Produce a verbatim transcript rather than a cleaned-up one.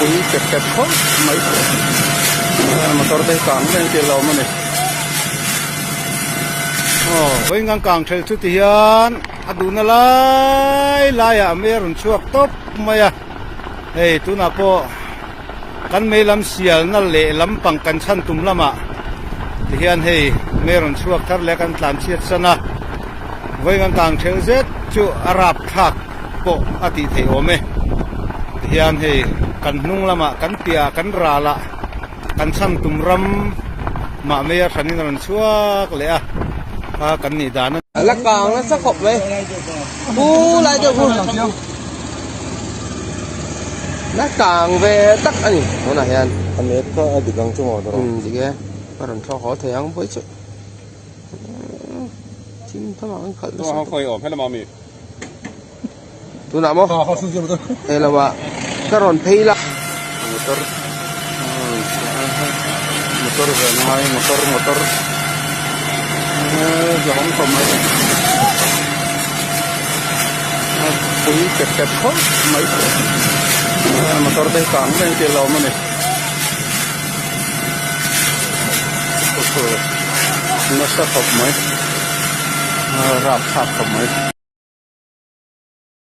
Pui pet pet khol mai. Motor te kang te ke lo mani. Oh, hoi ngang kang thel chu ti hian a duna lai lai a me run chuak top mai a. Hei, tuna pawh kan mei lam sialna leh lampang kan chhan tum lamah ti hian hei mei rawn chhuak thar leh kan tlan chhiat san a, vawi kan kang thel zet chu a rapthlak pawh a tih theih awm e. Ti hian hei kan hnung lamah kan piah kan ralah kan chhan tum ram mah mei a hranin a rawn chhuak leh a, a kan nih dan a. Na kang nasa khawp mai. Pu lai deuh pu. Na kang ve tak a ni. Tunah hian. A met kha a dik ang chu maw dawrh. Hmm, dik e. Ka rawn thlawk haw thei ang buai chu. Thim tham ang khalh nasa. Tunah maw? Ka haw sun je motor. Hei lama. Ka rawn phei la. Motor. Motor ve nai, motor, motor. Eh, jaham khawp mai. Pui pet pet khawp mai. Eh, motor te kang te ke lo mani. Nasa khawp mai. Eh, rapthlak khawp mai.